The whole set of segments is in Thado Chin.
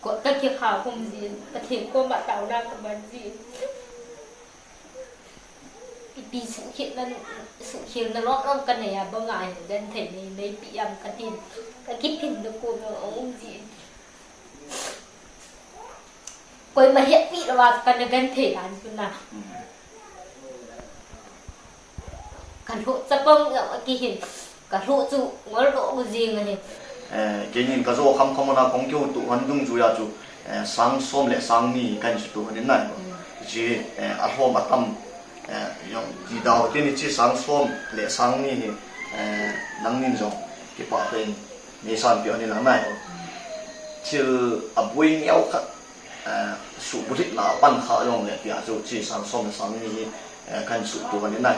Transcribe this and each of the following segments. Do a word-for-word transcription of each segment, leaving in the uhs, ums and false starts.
Ko ka kikha khum jin, Pathen koma taona ka man jin. Ipi suhkhel na, suhkhel na lom lom ka nei a banga hin genthei nei, neipi am ka tin. Ka kiphin na ko na ong jin. Koima hetpi lou a ka na genthei dan chu na. Ka lhoh chapang jong akihin, ka lhoh chu ngol doh u jing ahi. Eh, keinin ka jo kham kham a kong kiu tu han dungjuia chu, eh, sang som le sang ni kan chu tu han in nai. Mm. Chi, eh, a lhom a tam, eh, jong ti dau tin chi sang som le sang ni hi, eh, nangnin jong kipah pen nei sanpeh un lang nai. Thil a bui neo khat, eh, suhbulhit na pan kha jong le tia chu chi sang som le sang ni hi, eh, kan suhtu kan in nai.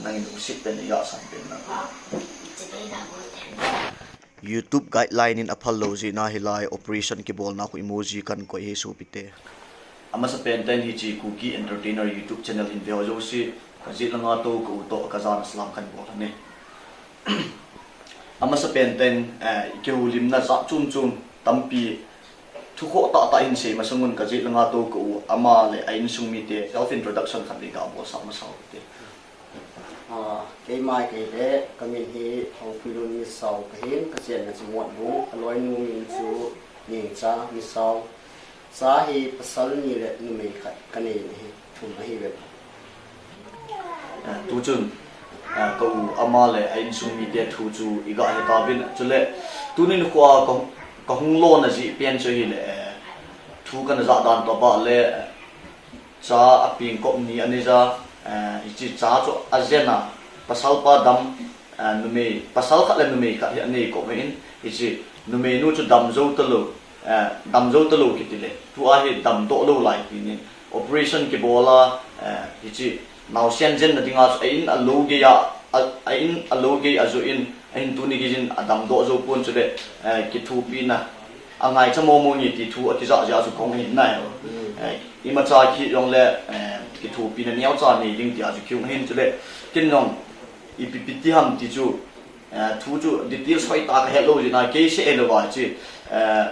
Nangin lungset pen iga sanpeh un lang. YouTube guideline in aphal lou jeh in hilai operation kibolna khu emoji kan koi hi sopite. Amasa pen ten hiche Kuki Entertainer YouTube channel hin veu jouse, ka jet langa tou ka u toh ka jana salam kan bol ahi. Amasa pen ten, eh, kihoulimna jat chom chom tampi thu khoh tah tah hin sei masang un ka jet langa tou ka u ama le a insung mite self introduction khat vei ga bolsah masa u te. Ah, keima kei le, ka min hi Thongphuilun Misao ka hin, ka chenna chu Motbung, ka loinu min chu Ningcha Misao. Cha hi pasal ni le numei khat ka nei ahi, thum ahi ve. Eh, tu chun, eh, ka u ama le a insung mite thu chu iga he tauvin, chule tuni nikho a ka, ka hung lona jeh pen chu hile, eh, thu kana jah dan toh bah le, eh, cha a pengkop ni anei ja, eh, hiche cha chu ajen a, pasal pa dam, eh, numei, pasal khat le numei khat hi anei kop in, hiche numei nu chu dam jou talou, eh, dam jou talou kiti le, tua hi damdoh lou lai tin in, operation kibol a, eh, hiche naosen jenna dinga chu a in a lou gei a, a, a in a lou gei a joh in, ahin tuni gei jin a damdoh jou pon chule, eh, kithopina a ngaicha momo nge ti thu akijah jeh a chu kong hin nai. Mm. Eh, imacha kit jongle, eh, kithopina neocha nei ding tia chu kihung ahin chule, ken jong ipi pi ti ham ti chu, eh, thu chu details hoitah ka het lou jeh in, kei seh helou va chu, eh,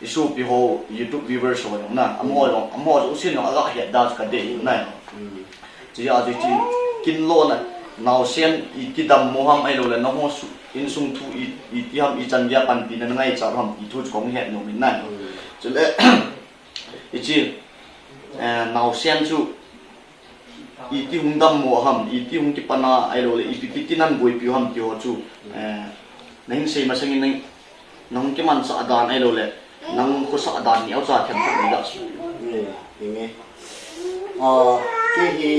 i sopi ho YouTube viewers ho jong na, amaho jong, amaho jouse jong aga het da chu ka dei hin nai. Mm. Chujeh a chu hiche kin lona, naosen iti dammo ham ahilou le, nangho su-, insung thu i, iti ham, ichan geiya panpina nangaichat u ham ti thu chu kong het nom in nai. Mm. Chule, hiche, eh, naosen chu iti hung dammo ham, iti hung kipan a ahilou le, ipi pi tin nahin boipi u ham ti ho chu, eh, nahin sei masang in nang, nahung kimansah dan ahilou le, nang khosah dan neocha themkhat nei ga seipi u. Nge, nge. Ah, kei hi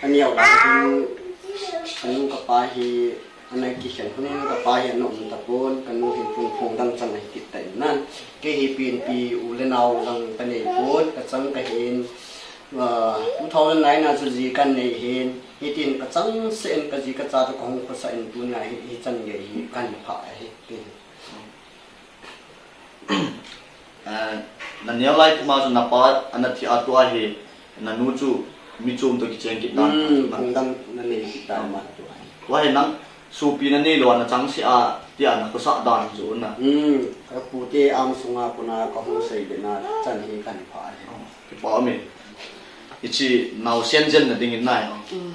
aneo lai hin, kanu kapa hi ana kikhen hun in kapa hi ana um tapon, kanu hi phung phung dang chang ahi kit tan. Kei hi pienpi u le nao lang ka nei pon, ka chang ka hin, ah, two thousand nine a chu ji kan nei hin, hitin ka chang seh in ka ji ka cha toh ka hung khosah in tunia hi, hichan gei hi kan phah ahi. Eh, na neo lai kum a chu na pa ana thi a tua hi, na nu chu mi chom toh kicheng kit dan. Hmm, na phung dang na nei kit dan ma tua hi. Tua hi nang sopi na nei lou a na chang seh a tia na khosah dan chu na. Hmm, ka pu te am sunga kona ka hung sei be na chan hi kan phah ahi. Kipa um e. Hiche naosen jenna ding in nai. Mm.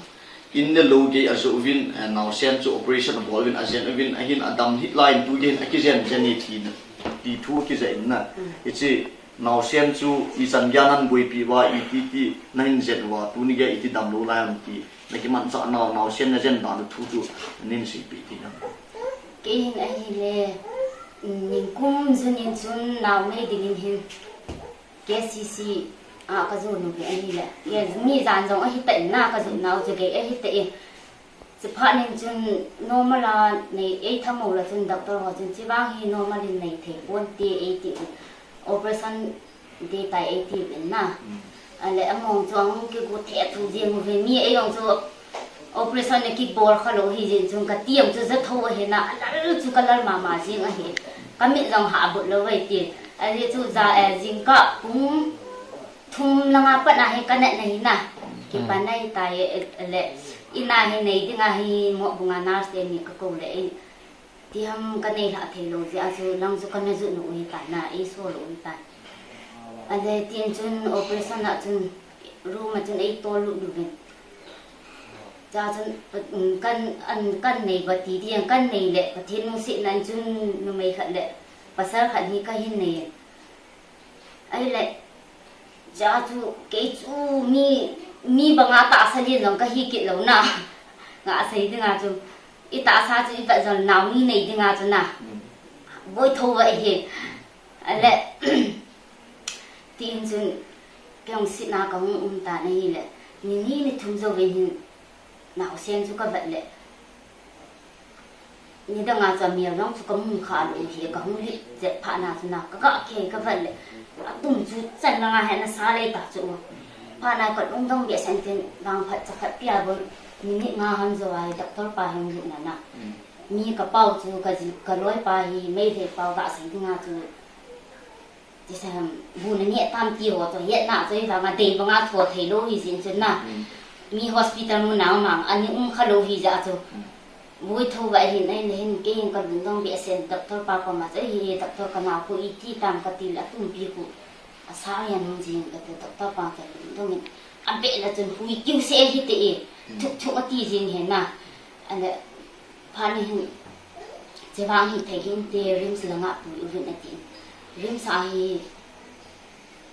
In le lou gei a joh uvin, eh, naosen chu operation abol uvin, ajen uvin, ahin adam hih lai in tu gei hin akijen jen e ti na, ti thu kijah in na. Mm. Hiche naosen chu ichan geiya nahin boipi uva, iti ti nahin jen uva, tuni geiya iti damlou lai ham ti, na kimanchah nau, naosen na jen dan thu chu nahin seipeh ti na. Kei hin ahile, mm, nikum jun in chun nao nei ding in hin, K C C a ka jon u hi ahile. Yes, mi jan jong ahi tan na, ka jon nau chu gei ahi tan. Chuphat in chun normal a nei, ei thamo le chun doctor ho chun chuvang hi normal in nei thei pon te ei ti. Operation ding tai ei ti uvin na. Mm. Ale among chu ahung kigo thei thu jeng uve, mi ei jong chu operation na kibol kha lou hi jeh chun ka ti jong chu ja tho ahi na, alal chu ka lal mama jeng ahi. Ka mit jong ha but lou ahi ti. Ale chu ja, eh, jingkah pung thum langa pat a hi ka nat na hi na. Kipa nai tai, eh, le. In a hi nei ding a hi Motbung a nurse te ni ka kou le, eh, Ti ham ka nei lha thei lou jeh a chu lang chu ka na jut u hi tan na, ei so lou hi tan. Ale tin chun operation a chun room a chun ei tol lut uvin. Cha chun, um, kan, an, kan nei ba ti ti an kan nei le, Pathen lungsetna in chun numei khat le pasal khat hi ka hin nei. Ahile, cha chu, kei chu mi, mi banga tahsa lien jong ka hi kit lou na. Nga sei dinga chu, i tahsa chu i vet jong nao ni nei dinga chu na. Boi tho va hi. Ale, tin chun, kei hung sitna ka hung um tan ahile, ni ni ni thum jouvin hin, naosen chu ka vet le, nidanga chu amel jong chu ka mu kha lou hi, ka hung lit chet phat na chu na, ka ga khe ka vet le, atum chu chan langa hi ana sa lei ta chu. Phat na ka lungdong behseh in tin, vangphat chakhat pia bou, minute nga ham jou a hi doctor pa hi hung lut na na. Mi ka pau chu, ka ji, ka loi pa hi, Meitei pau ga sei dinga chu, Tisam, bu na nge tam ti ho chu, hetna chu, hi vanga dei banga tho thei lou hi jin chun na. Mi hospital mun a mang, ani um kha lou hi jeh chu. Boi tho va hin, ahile hin, kei hin ka lungdong behseh in, doctor pa koma chu, hi doctor ka nao khu iti tam ka ti le, atum pi khu, asa hian hung jing ka ti, doctor pa ka lungdong in, abeh le chun hui kiu se hi te e, thuk thuk ati jing hi na. Ale, Phat ni hin, chevang hin thei hinte, RIMS langa pui uvin atin. RIMS a hi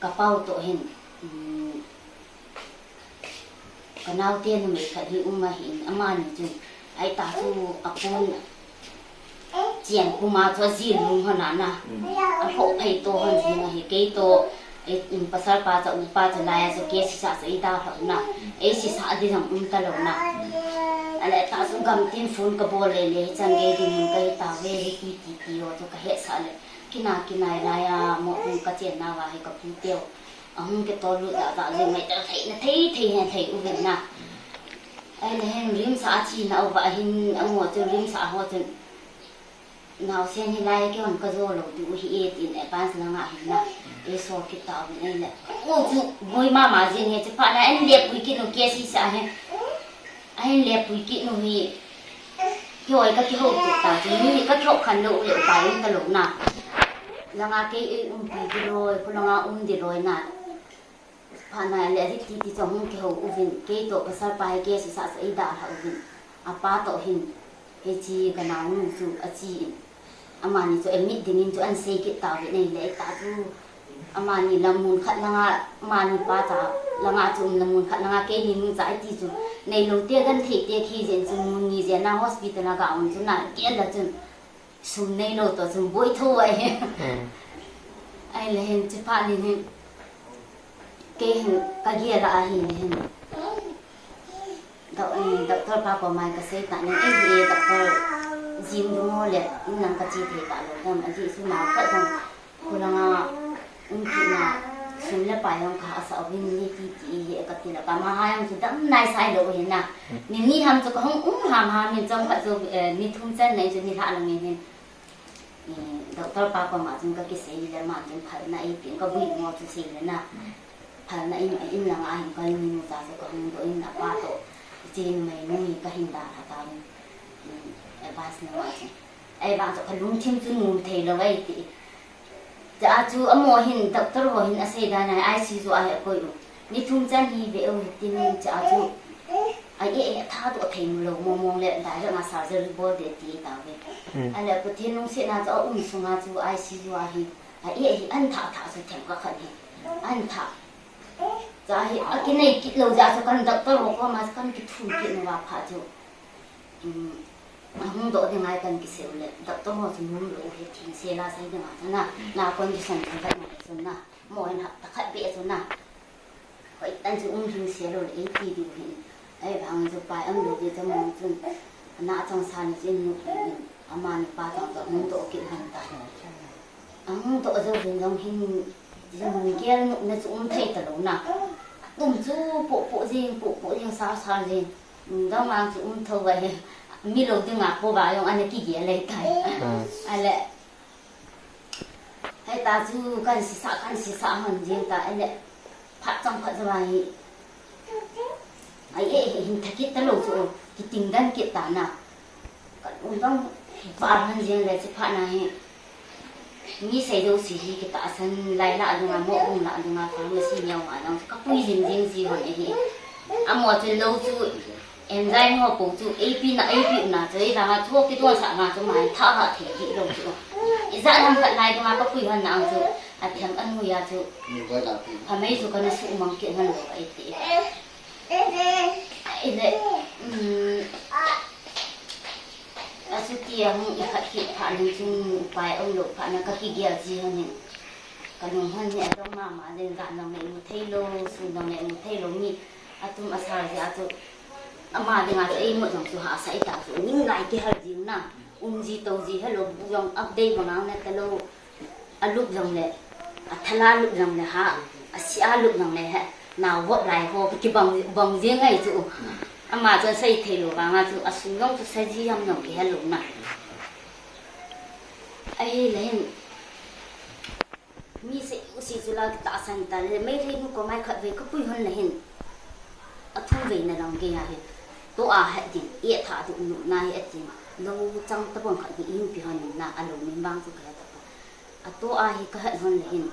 ka pau toh hin, um, ka naote numei khat hi um ahin, amani chun, ahita chu apun chian puma chu ajil lung hon ana, alhoh phei to hon jing ahi, kei toh, Ei, in pasal pa cha, u pa cha, laiya cha, kei sisa cha, ei dalhau na. Ei sisa di jong um talou na. Ale ta chu gam tin phone ka bol le le, chan gei ding in ka hi ta ve, hi ti ti ti ho chu ka hetsah le. Kina, kina laiya, mo ding ka chen nauva hi ka pu teu. Ahung ke tol lut da da le, mai ta thei na, thei, thei hen thei uvin na. Ahile hin RIMS a achi nauva hin, amo chu RIMS a ho chun. Naosen hilai kei hon ka jo lou diu hi e tin advance langa hin na, ei so kit tauvin ahile. Ko chu boi mama jin hi, chuphat na ahin lepui kit nu kei sisa hi. Ahin lepui kit nu hi. Kei hoi ka kihou tu ta chu, mi ka kihou khan lou le upai um talou na. Langa kei ei umpi di loi, khu langa um di loi na. Phat na le arit titi chu ahung kihou uvin, kei toh pasal pa hi kei sisa chu ei dalha uvin. Apa toh hin, hiche ka naonu chu achi in. Amani chu admit dingin chu ahin sei kit tauvin ahile, ta chu amani la mun khat langa, amani pa cha langa chu um la mun khat langa keini nu cha iti chu. Neilou te genthei te khi jin chu mun ni jin na hospital a ga um chu na, kei la chun. Sum neilou toh chun boi tho ahi. Ahile hin, chuphat ni hin, kei hin ka gel a ahi hin. Doc-, eh, doctor pa koma ka sei ta ni, ei hi doctor jing dungo le, in lang ka che thei talou dam, ajeh chu nao khat jong, khu langa, um kit na, sum le pai jong ka hahsa uvin ni ti ti hi ka ti le, ka ma ha jong chu dam nai sai lou hin na. Ni ni ham chu ka hung um ham ham in chomkhat chu, eh, ni thum chan na in chu ni lha lang in hin. Eh, doctor pa koma chun ka kisei le, ama chun phalna ei pe in, ka vui mo chu sei le na. Phalna in, in langa hin ka in nu cha chu ka hung doh in, apa toh, hiche numei nu hi ka hin dalha tauvin. Eh, advance langa chu. Ahivang chu ka lungthim chu nom thei lou ahi ti. Chua chu amaho hin, doctor ho hin asei dan a, I C U a hi akoi u. Ni thum chan hi ve u hitin, chua chu a eh, eh, tha toh thei lou mong mong le, direct a surgery bol ding ati tauve. Ahile Pathen lungsetna chu a um sunga chu I C U a hi, a eh, hi an tha tha chu themkhat khat hi. An tha. Chua hi, akinei kit lou jeh chu kan doctor ho koma kan kithum kit nauva phat chu. Um, ahung doh ding ahi kan kisei u le, doctor ho chu nom lou u hi themsel a sei ding a chu na, na condition chu vet na le chun na, mo hin hapta khat beh chu na, hoitah in chu um lhing sel u le, ei ti diu hin, ahivang chu pai um lou ding chu mo chun, ana chang sa ni chu in nu pi in, amani pa chang chu ahung doh kit lhon ta. Ahung doh jou vin jong hin, jing gel nopna chu um thei talou na. Tum chu poh poh jing, poh poh jing, sar sar jing. Dong lang chu um tho va hi. Mi lou dinga po va jong ana kigel lei tai. Ahile, hei ta chu kan sisa, kan sisa hon jing ta, ahile, phat chang phat jou va hi. Ai, eh, eh, hin tha kit talou chu, kiting dan kit ta na. Ka lungdong, Val hon jing le chi phat na hi. Mi sei jouse hi kitahsan lai lah dunga, mo bung lah dunga, pharmacy neo nga dang chu kapui jing jing ji hon ahi. Amaho chun lou chu enzyme ho po chu, A P na, A P u na chu, ei vanga chu kidon sah nga chu mai tha ha thei hi lou chu. Ijat ham khat lai dunga kapui hon na ang chu, athem anui a chu. Phamei chu kana su mang kit hon lou ka iti. Ile, um, Asuti ahung ikhat kit phat nin chun upai aum lou phat na kakigel ji hon hin. Kalung hon hi adong mama den, jan jong le imu thei lou, sun jong le imu thei lou, mi atum asal ji a chu. Ama dinga chu eimut jong chu hahsa ita chu. Ning lai kihal jing na. Um ji tou ji helou, bu jong update bang ang na ta lou. Alup jong le, athal a lup jong le ha, asi a lup jong le he, nao vop lai ho, kibang, bang jing ngai chu. Ama chun sei thei lou vanga chu, asu jong chu sa ji ham jong kihel lou na. Ahile hin, mi sei u sei chu la kitahsan ta le, Meitei nu komai khat vei kapui hon le hin. Athum vei na lang gei a hi. To a het din, e tha du nu na hi atin. Lou chang tabang khat hi ihin pi hon na, alou min bang chu kahe ta pa. Ato a hi kahet hon le hin.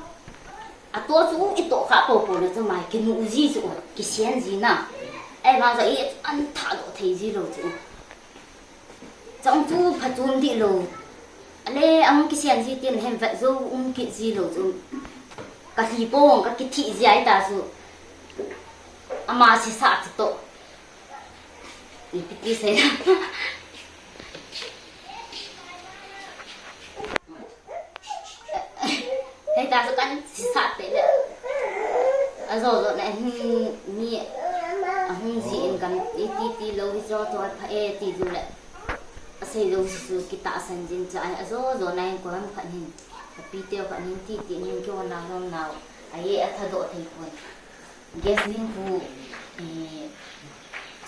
Ato chu ito kha popo na chu mai kinu ji chu, kisen ji na. Ei vang chu i an tha do thei ji lou chu. Chang chu phachom di lou. Ale ang kisen ji tin hem vet jo um kit ji lou chu. Ka hi po ka kithi ji ai ta chu. Ama si sa chu to. Ipi ti sei. Hei ta chu kan sisat te le. Ajo jo na hin mi ahung ji in kan ti ti ti lou hi jo jo pha e ti ju le. Asei lou si su kitahsan jin cha ai ajo jo na hin ko ham khat hin. Ka pi teu khat hin ti ti hin kihon na lom nau. Ai e atha do thei pon. Gas ling khu, eh,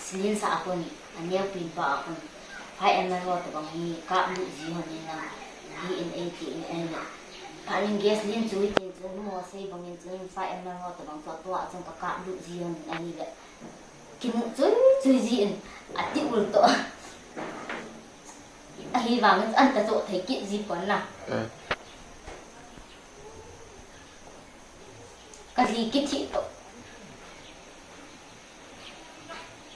silin sa a kon, aneo pin pa a kon. Five M L ho tabang hi kap lut ji hon in na, hi in ei ti in ei le. Ka ling gas ling chu itin chu, nu ho sei bang in chu, five M L ho tabang chu, tua chun ka kap lut ji hon in ahi le. Kimu chui chui ji in, ati ul to. Ahi vang in an ta cho thei kit ji pon na. Eh. Ka li kithi to.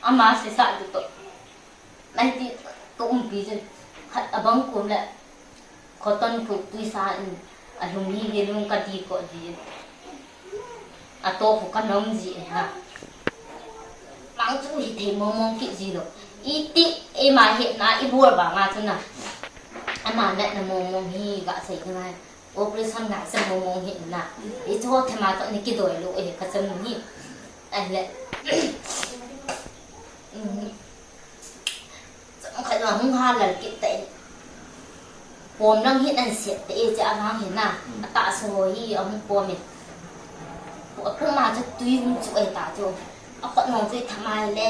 Ama sisa tu to. Nai ti to umpi jin. Khat abang kum le. Cotton khu tuisa in. Alung hi hi lung ka di ko di. Ato khu ka nom ji e ha. Mang chu hi thei mong mong kit ji lo. Iti, eima hi na, ibol ba nga chu na. Ama na na mong mong hi ga sei na. Operation ngai sa mong mong hi na. I chu thema to ni kidoi lo e ka cham ni. Ai le. Mm. Chang khat ma hung ha lal kit ta in. Pom lang hi nan set ta e cha vang hi na. Ata so hi ahung pom e. Pu ma chu tui hung chu e ta chu. A khot mong chu thamai le.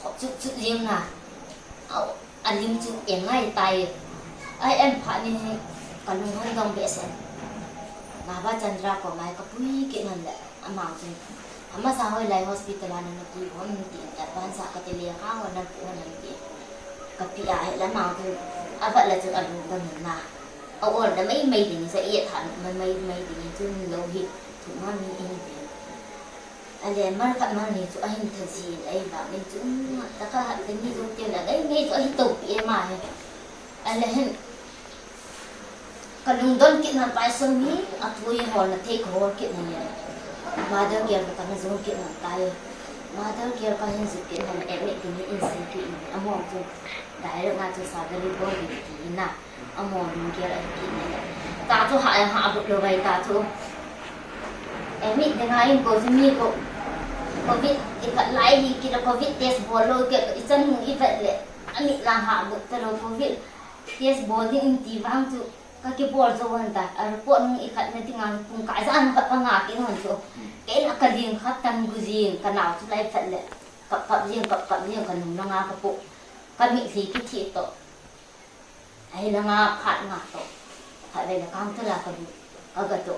Thot chu chu ling na. Au. Alim chu e ngai tai. Ai em pha ni hi ka lung hon dong behseh. Baba Chandra komai ka pui kit hon le. Ama chu. Amasa hoilai hospital a nana pui hon ti. Advance a ka te lekha hon nan pu hon nan ti. Ka pi a hi la ma chu. Avat la chu alung dong hin na. A order mai mai ding sa e tha mai mai mai ding chu lo hi. Thu ma mi e. Ale, mar khat mar ni chu ahin tha ji in, ei vang in chu, um, ta kha hat ka ni jong tiu la, ei, ngei chu ahi to pi e ma he. Ale hin, ka lungdon kit nan pai som hi, a tui hol na thei ka hol kit nan le. Mother care ka na jong kit nan tai. Mother care ka hin jong kit nan, admit kit ni in sin kit in, a mo chu, direct nga chu surgery bol kit na. Amo lunggel ahi kit ni. Ta chu ha, ha, bu lo vai ta chu. Admit ding a in ko chu mi ko. Covid, i khat lai hi kit a covid test bol lo kit, i chan hung i vet le. Amit lang ha bu ta lo covid test bol ding in ti vang chu. Ka kibol jo hon ta. A report hung i khat na ding a pung ka jan khat pa nga kit hon chu. Kei la ka ling khat tan gu jing, ka nau chu lai vet le. Kap kap jing, kap kap jing, ka nung na nga ka pu. Ka mi thi ki thi to. Ahi langa phat nga to. Khatvei la counter a ka lut, ka ga to.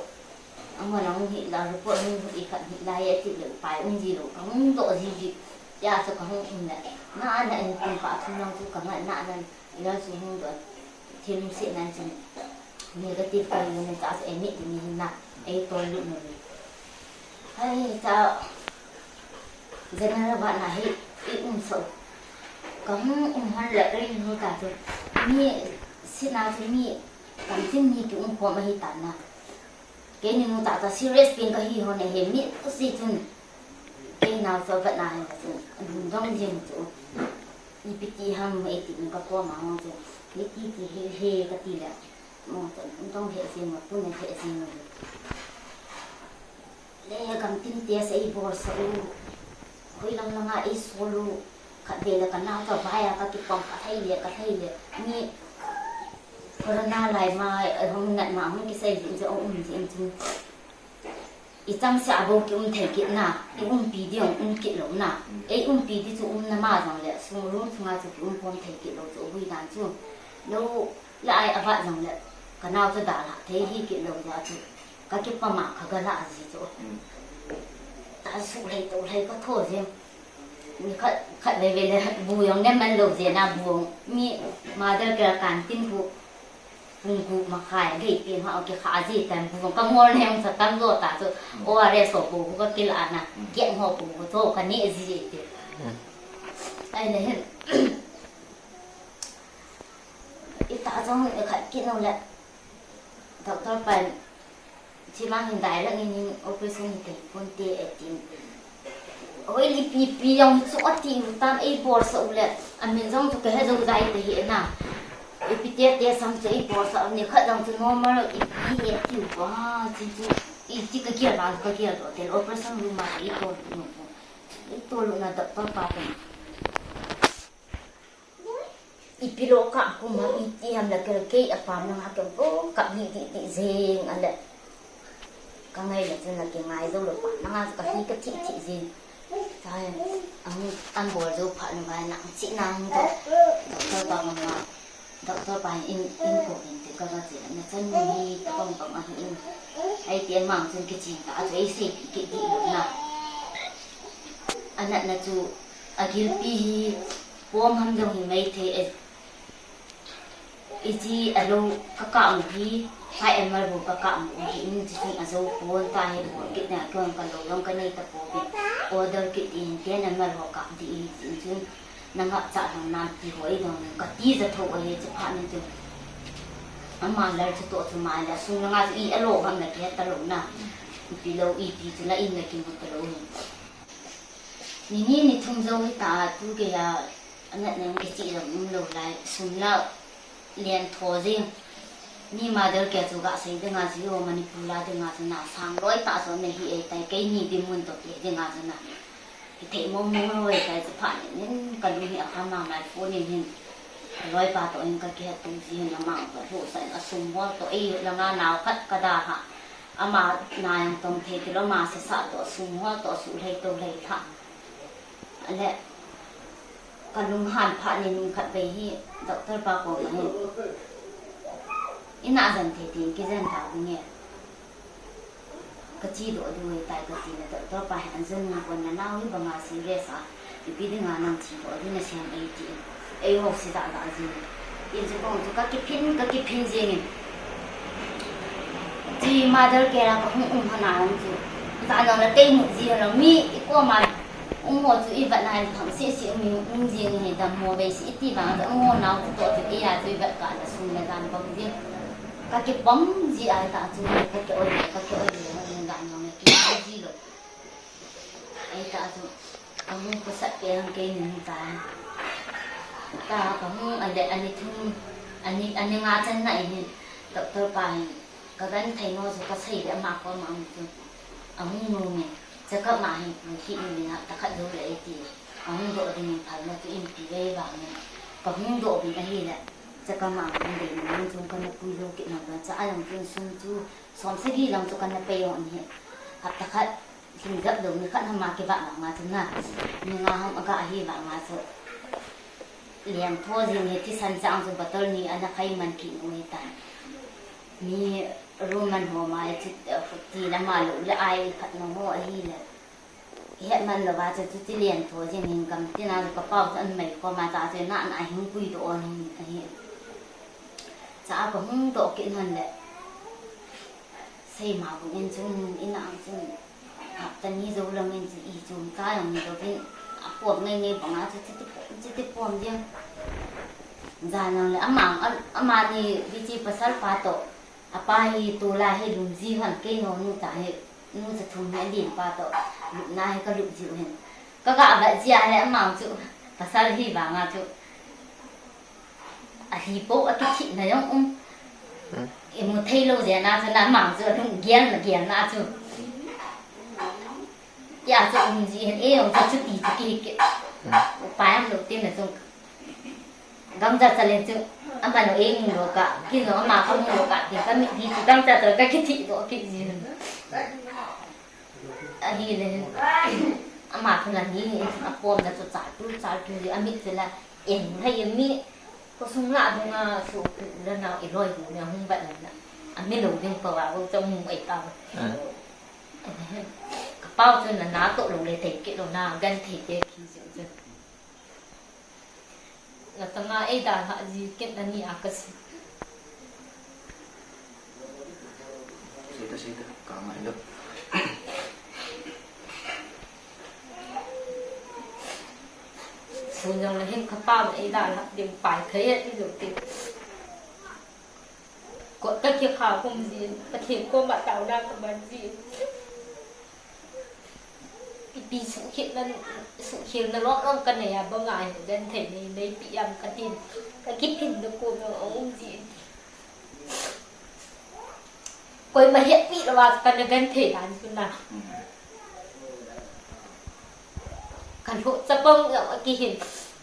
Amo lang hi la report hung hi khat hi la ye ti le upai um ji lo, ka hung do ji ji. Ya so ka hung um le. Na na in kum ka thum lang chu ka ngai na na. Ila su hung do thim si nan chin. Negative ka yu na cha sa emit ni hin na. Ei to lu no. Hai cha general ba na hi i um so. Ka hung um han la rei nu ta tu. Mi si na tu mi kam tin ni ki um ko ma hi ta na. Keini nu tah tah serious pen kahi ho nahe mi si chun. Kei nao chu avat nahe chun. Lungdong jing chu. Ipi ti ham eiti in kakoma ho chu. Hiti ti hehe kati le. Mo chu lungdong he jing, puna he jing. Le gam tin te sa ibol sa u. Hoi lang langa isol u. Khatvei le kanao chu avai a kakipom kathei le, kathei le. Ni Corona lai ma, eh, hung nat ma, hung kisei jing chu, um jing chu. I chang sa bou ki um thei kit na, i umpi ding um kit lou na. Mm. Ei umpi di chu um na ma jong le, sung lung sunga chu ki um pom thei kit lou chu, bui dan chu. Lou, la ai avat jong le, kanao chu dalha thei hi kit lou ja chu. Kakipom a kagala ji chu. Mm. Ta su lei to lei katho jing. Ni khat, khatvei vei le bu jong nem man lou jeh na bu jong mi mother care canteen khu pung gup makhai gei pi ma o kikha ji tan bu jong kangol nem sa tam jo ta chu O R S ho bu khu kakila na keng ho bu khu chu kane ji ti. Ai le hin. Ita jong khat kit nu le. Doctor pan, chimang hin direct in operation hi thei ponte atin. Oi, ipi pi jong chu ati u tam eibol sa u le. Amin jong chu kahe jou jai te hi na. Ipi te te sam chu eibol sa ni khat jong chu normal ipi hi ati u ba, chi chu. Iti kagel ba kagel do te operation room a ito nu. Ito lu na doctor pa pen. Ipi lo ka kum ham iti ham la kel kei apam nanga kel ko kap hi ti ti jing ale. Kangai le chun la kingai jou lou pa nanga kahi kathi thi jing. Sai, ang, ang bol jou pha nu bai nang chi nang do. Doctor pa mama, doctor pa in, in ko in te ka ga chi na chan ni hi ta pang pang ahi in. Ai ti mang chun kichi ta a chu ei sei ki di na. Anat na chu agilpi hi pom ham jong hi mai thei e. Iti alo kakah u hi, five M L bou kakah u hi, in ti chun ajo pon ta hi bol kit na, kei ka lo jong kanei ta pouvin. Order kit in, ten M L ho kap di hi, ti chun nangah cha jong nam ti ho ei jong kati ja tho ahi, chuphat in chun. Ama lal chu toh chu mai la, sung langa chu i alo ham la kihet ta lou na. Ipi lo, ipi chu la in la kimu ta lou hi. Ni ni ni thum jou hita, tu kei a, anat nang kichih jong um lou lai, sum la lien tho jing. Mi mother care chu gasei dinga ji o, Manipur la dinga chu na sang loi ta jo na hi ei tai, keini dinmun toh kei dinga chu na. Kithei mong mong loi tai, chuphat in kalung hi akham a mai phone in hin. Loipa toh hin kakihet tum ji hin amang toh lhuh sa in asum hol toh ei langa nao khat kadalha. Ama na jong tong thei tilou, ama sesa toh, sum hol toh, suh lhei to lhei tha. Ale, kalung han phat in khatvei hi, doctor pa koma hin. Ina jen thei tin, kijen ta ding e. Kachi doh diu ahitai kati le, doctor pa hin, an jen nung pon na nao hi banga serious a. Ipi dinga nang chi ho, adi nasem ei ti. Ei ho si da da jing. Inche kong chu kakiphin, kakiphin jing in. Chi mother care a kahung um hana hung chu. Jan jong la tei mu ji ho mi i koma um ho chu i vat na in phang si si um, um jing hi dam mo vei si iti vang chu um ho nao chu toh chu ei a chu i vat ka la sum le jan bang jing. Kakipom ji a ta chu kaki oi, kaki oi le ho jan jong le ki ji lo. Ei ta chu, kahung khosat pen kei nin ta. Ta kahung ale, ani thum, ani, ani nga chan na hin, doctor pa hin, kagan thei no chu kasei le ama koma hung chu. Ahung nom in, check up ma hin, pu hi in na, ta khat lo le ei ti. Ahung doh ding in phal na chu in pi vei vang in. Kahung doh bin ahile, check up ma hung dei nin chu kana pui lo kit na ba, cha a jong chun sum chu, som sagi lang chu kana pei on hi. Hapta khat, Lhingjep lou ni khat hama kivah vanga chu na. Ni nga ham aga ahi vanga chu. Leng tho jing hi thisan chang chu bottle ni ana khai man kit u hitan. Mi room man ho ma e chu, eh, ti lama lou le ai khat na ho ahile. Hetman louva chu chuti lentho jing hin gamtina chu kapau chu anmei koma cha chu na na hung puidoh on hin ahi. Cha kahung doh kit hon le. Seima bung in chun, in ang chun, hapta ni jou lang in chun, i chun ka jong ni louvin, apom ngeingei banga chu chuti pom, chuti pom jeng. Jan lang le, amang, a, amani bichi pasal pa toh, apa hi tulai hi lumji hon keiho nu cha hi, nu cha thum hi alen pa toh, lupna hi kalup jiu hin. Kaga vet jia hi amang chu, pasal hi vanga chu. Alhi pou akithina jong um. Hmm. Imu theilou jeh a chu na mang chu alung gelna gelna chu. Tia chu um ji hin, e jong chu chuti chu kihi kit. Hmm. Upai umlou tina chu. Gamcha chalen chu. Amanu eimu lou ka, kinu ama kamu lou ka, ti kamitlhi chu gamcha chal kakithi doh kit ji hin. Ahile hin. Ama thu la ni hin apomna chu chaltu, chaltu ji, amit chu la en hai mi. Khosung lah dunga suhpu le nao iloi bu ne hung vet le na. Amilou ding pa va bu chang mu ei pa. Ah. Kapau chun na natoh lou le thei kit lou na genthei te khi jing chun. Na tanga eidalhah ji kit na ni a kasi. Seita, seita, kangai lou. Sun jong le hin kapau eidalhah ding pai thei e ti lou ti. Kot kakikha khum jin, Pathen koma taona kaman jin. Ipi suhkhelna, suhkhelna lom lom kanei a banga hi genthei nei, neipi am katin. Kakiphinna kom jong aum jin. Koima hetpi louva kana genthei dan chu na. Kalhoh chapang jong akihin.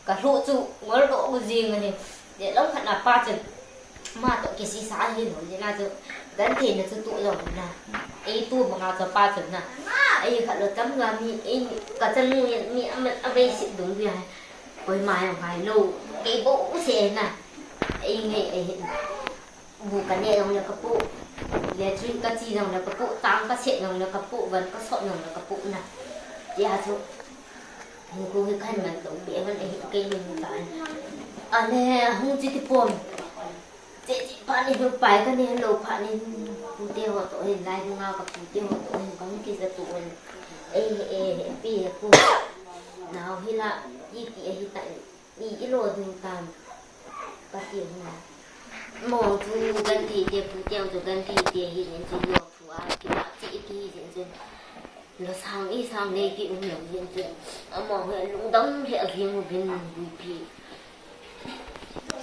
Kalhoh chu ngol doh u jing ahi. Delom khat na pa chun. Ama toh kisisa ahi lou jeh a chu. Gentheina chu toh lou na. Ei tu banga chu pa chun na. Ei khat lou cham ga mi, ei kachanu mi ama, avei sit dung dia. Koima jong ngai lou. Kei bou se na. Ei ngai ei hin. Bu kaneh jong le kapoh, latrine kache jong le kapoh, tang kaset jong le kapoh, van kasot jong le kapoh na. Tia chu, hinkho hi kahin man tou peh hon ahi kei min tai. Ane, hung chuti pom. Cheche phat in, pai kaneh lou phat in, pute ho toh hin, lai dunga kapute ho toh hin, kahung kija toh hin. Ei, ei, ei, pi, pu. Nao hi la, iti ahi ta. I, ilo ding tam. Kati hung. Mong chu genthei te, pute ho chu genthei te hi jin chu lo thu a, kipa chi kihi jin chu. Losang isang nei kium lou jin chu. Among hi lungdam hi alhing uvin buipi.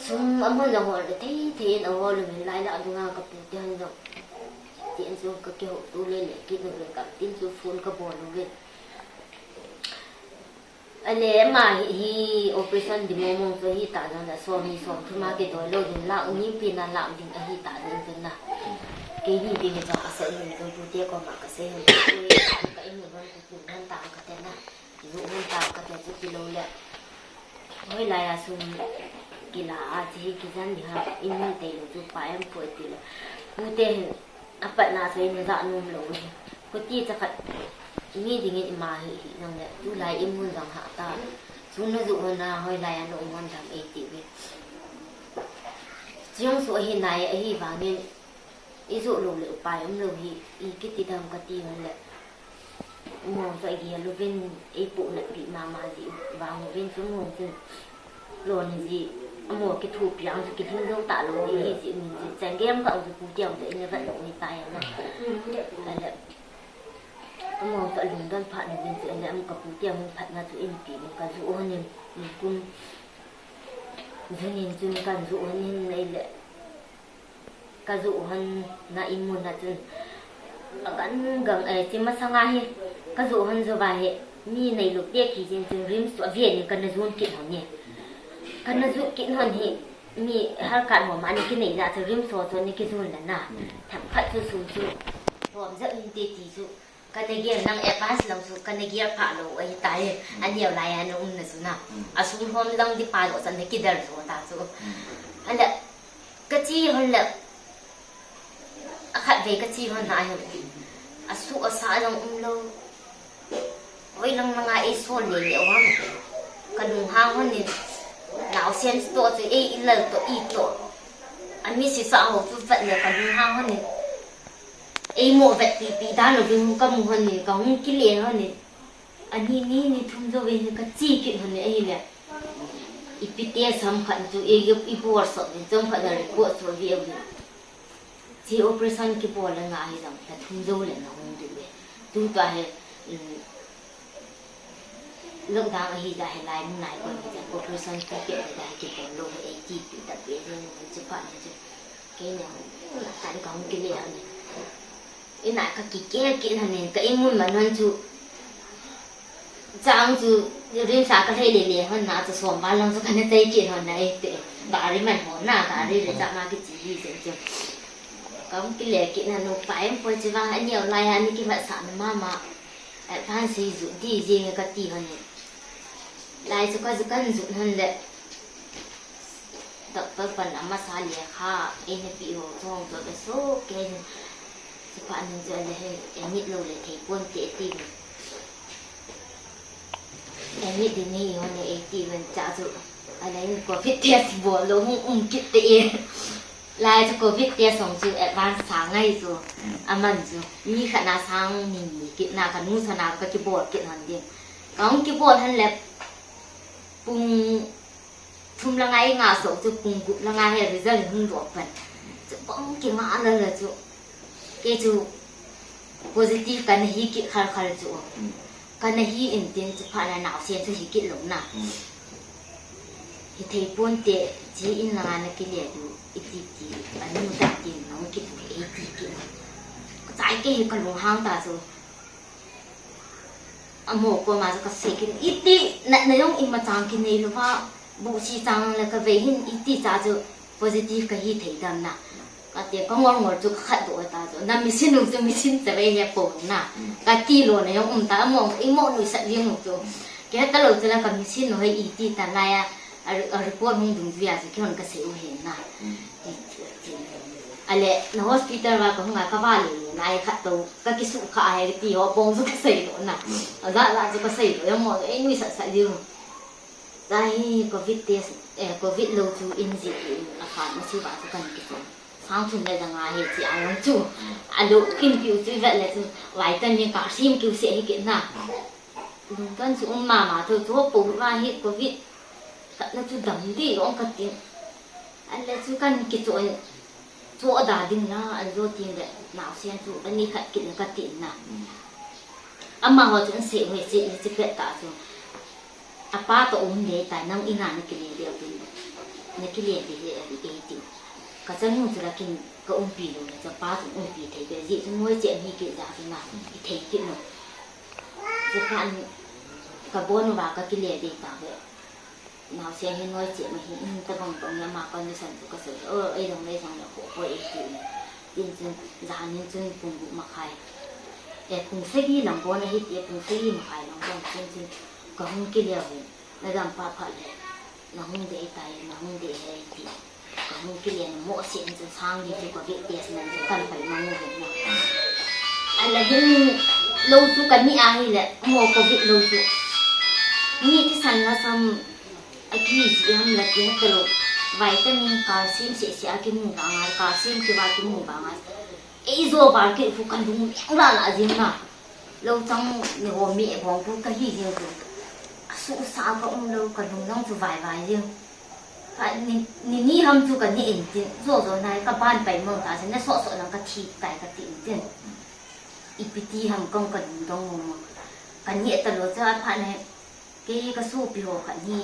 Sum amahon jong hol le thei thei in ahol uvin lai lah dunga kapute hon jong. Tin chu kakihouto le le kit uvin, kam tin chu phone kabol uvin. Ale, ama hi, hi operation ding mong mong chu ahi ta jong le, som ni som thum a kidoi lou ding, lah u ni pi na lah u ding ahi ta jong chun na. Keini ding jong asei in chun pute koma kasei in, ka in ni von ku ku von tang kate na. Ju von tang kate chu kilou le. Hoilai a sum kila a chi hi kijan ding ham, in ni tei lou chu pa em poi ti le. Pute hin Apatna chu eina ja nom lou hi. Khuti chakhat mi dingin ima hi hi jong le, tulai imun jong hah ta. Sun najoh hon a, hoilai a na um hon dam ei ti uve. Chujong chu ahi nai, ahivangin ijoh lou le upai umlou hi, i kiti dam kati hon le. Mong chu agel uvin, eipohnat pi mama ji vang uvin chu mong chun. Lon ji, amo kithopi ang chu kilhing jou talou hi ji min ji. Chang gei ang ka ang chu pute ang chu eina vet lou ni tai na. Ale, amo chu alungdon phat ni vin chu, ale, am ka pute ang phatna chu in pi ni kajoh hon in, kum jun in chun kajoh hon in, ale. Kajoh hon na imun a chun. Agang gang, eh, chi masanga hi. Kajoh hon jouva hi. Mi neilou te kijin chun RIMS chu aven in kana jon kit hon e. Kana jon kit hon hi. Mi halkat ho mani kinei na chu RIMS ho chu ana kijon le na. Themkhat chu sum chu. Lom jep inte ti chu. Kana gel nang advance lang chu kana gel pha lou ahi tai. Aneo lai a na umna chu na. Asum hom lang di pa lou chan na kidel lou ta chu. Ala kache hon le. Akhat vei kache hon na hi. Asu asa jong umlou. Vei lang langa ei sol le le uam. Ka lunghang hon in. Naosen toh chu ei ilal toh i toh. Ami sisa ho chu vet le ka lunghang hon in. Ei mo vet pi pi dan lo vin ka mu hon in ka hung kile hon in. Ani ni ni thum jo ve ni ka chi kit hon in ei le. Ipi te sam khat chu ei i bol so vin chom khat na report so ve vin. Chi operation kibol le nga hi jong, la thum jo le na hung du ve. Tu ta he, um, lockdown ahi ja he lai mun nai kon hi ja, operation ki ke ja he kibol lo he ei ti pi ta pe ni chu pa ni chu. Ke ni tan ka hung kile ha ni. Ina ka kike kit hon in, ka imun man hon chu. Chang chu, rin sa ka lei le le hon na chu som ba lang chu ka na chai kit hon na ei te. Gari man hon na, gari le chang ma ki chi hi sen chu. Ka hung kile kit na nu pa em poi chu vang a neo lai a ni ki mat sa na mama. Advance hi ju di jing ka ti hon in. Lai chu ka ju kan ju hon le. Doctor pan amasa lekha, ei na pi ho chong chu ka so ke ni. Chu pa nin chu le he, admit lo le thei pon te ti ni. Admit di ni ho ne ei ti ven cha chu. A le in covid test bol lo hung um kit te e. Lai chu covid test hong chu advance sa ngai chu. Aman chu. Ni khat na sang ni ni kit na ka nu sa na ka kibol kit hon ding. Ka hung kibol hon le pung Thum langa ei nga so chu pung gup langa he result hung doh pan. Chu pung ki nga la la chu. Ke chu positive ka na hi kit khal khal chu. Ka na hi in tin chu pha na nau se chu hi kit lo na. Hi thei pon te chi in langa na kile du i ti ti. Anu ta tin nong kit ei ti kit. Ka chai ke hi ka lunghang ta chu. Amo koma chu ka sei kit, iti natna jong ima chang kinei louva, buhchi chang le ka vei hin iti cha chu positive ka hi thei dam na. Ka ti ka ngol ngol chu ka khat doh ta chu. Na machine u chu machine cha vei he po na. Ka ti lou na jong um ta, amo imo nuisat jing u chu. Kei ta lou chu la ka machine u he iti ta lai a, a, a report hung dung jui a chu kei hon ka sei u hen na. Ti, ti, ti. Ale, na hospital va ka hung a ka va le le, na ai khat to, ka kisu kha he ti ho pong chu ka sei lo na. A ja ja chu ka sei lo, jong mo, ei nuisat sat diu. Cha hi covid test, eh, covid lo chu in ji ti in, a pharmacy va chu kan kisu. Sang thum le ja nga he chi a jong chu. A lo in piu chu vet le chu, vitamin ka sim kiu se hi kit na. Lungdon chu um mama tho, chu po va hi covid khat na chu dam di ong ka tin. An le chu kan kichon, chu da ding na, an jo tin le, nau sen chu, ani khat kit na ka tin na. Ama ho chu an se hoi se, ni chi pet ta chu. A pa to um le ta, nang ina na kile le tin. Na kile le le, e ti. Ka chanu chu la kin, ka umpi lo le, cha pa chu umpi thei le, ji chu moi che mi ki ja chu na, i thei ki no. Chu kan, ka bon va ka kile le ta ve. Nau se hi noi che ma hi, in ta bang bang ya ma condition chu ka sei. O, ei long nei sang ya ko, ko ei ti. Tin chun, ja nin chun pung bu ma khai. E pung se gi lang bon a hi ti, pung se gi ma khai lang bon, tin chun, ka hung kile ve. Na dam pa pha le, na hung dei tai, na hung dei he ti. Ka hung kile na mo se in chun sang ni chu ka ve test nan chu kan pai mang u na. Ala hin lo chu ka ni a hi le, mo covid lo chu. Ni ti san la sam a ki ji ham la ki ha ta lo. Vitamin calcium se se a ki mu ba nga, calcium ki va ki mu ba nga. Ei jo ba ki fu kan dung la la jing na. Lo chang ni ho mi e bong pu ka hi jing chu. A su sa ka um lo ka lung nang chu vai vai jing. Ka ni, ni, ni ham chu ka ni in tin. Zo zo nai ka ban pai mo ta se na so so nang ka thi tai ka ti in tin. Ipi ti ham kong ka lung dong mo mo. Ka ni ta lo cha pha ne. Kei ka sopi ho khat hi,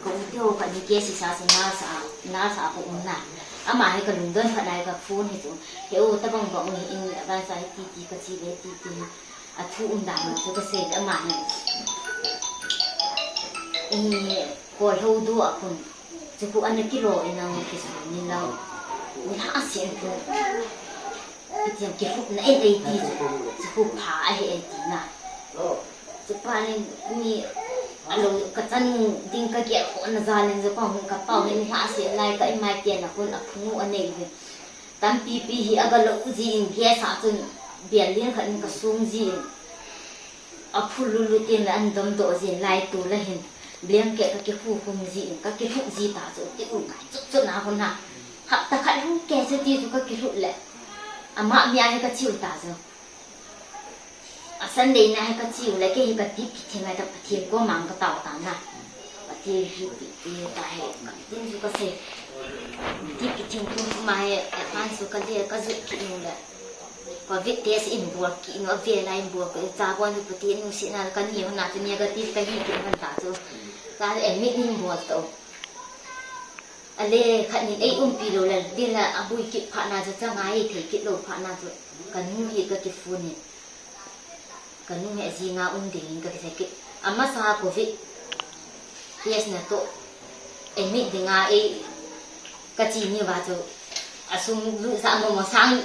ka u te ho khat hi, kei sisa chu nurse a, nurse a ka um na. Ama hi ka lungdon khat nai ka phone hi chu. He u, tabang bang hi in, avansa hi ti ti ka chi le ti ti. A thu um dan chu ka sei le ama hi. I, ko lo du a kun. Chu ku ana kilo in ang kisu ni lo. U la a sin ku. Itiam kihupna en ei ti chu, chu hup pha ahi ei ti na. Chupa nin mi alo ka chanu ding ka gel khona jal in chu ka hung ka pau hin hla sin lai ka imai te na kun a phung u anei hin. Tampi pi hi aga lo u ji in gas a chun bel lin khat in ka sung ji in. Aphul lulu tin le an dom doh jin lai tu le hin. Blanket ka kihu hum ji in, ka kihu ji ta chu, ti u kai chu chu na hun ha. Hapta khat lhung kei chu ti chu ka kihu le. Ama mi a hi ka chiu ta chu. A Sunday na hi ka chiu le, kei hi ka dip kithing a ta Pathen ko mang ka tao ta na. Pathen hi ti ti ta he, ka tin chu ka se. Dip kithing tu ma he, advance chu ka le, ka ju ki nu le. Covid test in bol ki nu, a ve lai in bol ki, cha bon chu Pathen nu si na ka ni hon na chu negative ka hi ki hon ta chu. Cha admit in bol to. A le khat nin ei umpi lou le, din la a bui kit phat na chu changa ei thei kit lou phat na chu. Ka nu hi ka kiphone in. Ka nu hi a jinga um ding in ka kisei kit. A masa Covid test na to admit dinga ei ka chi ni va chu. A sum lu sa mo mo sang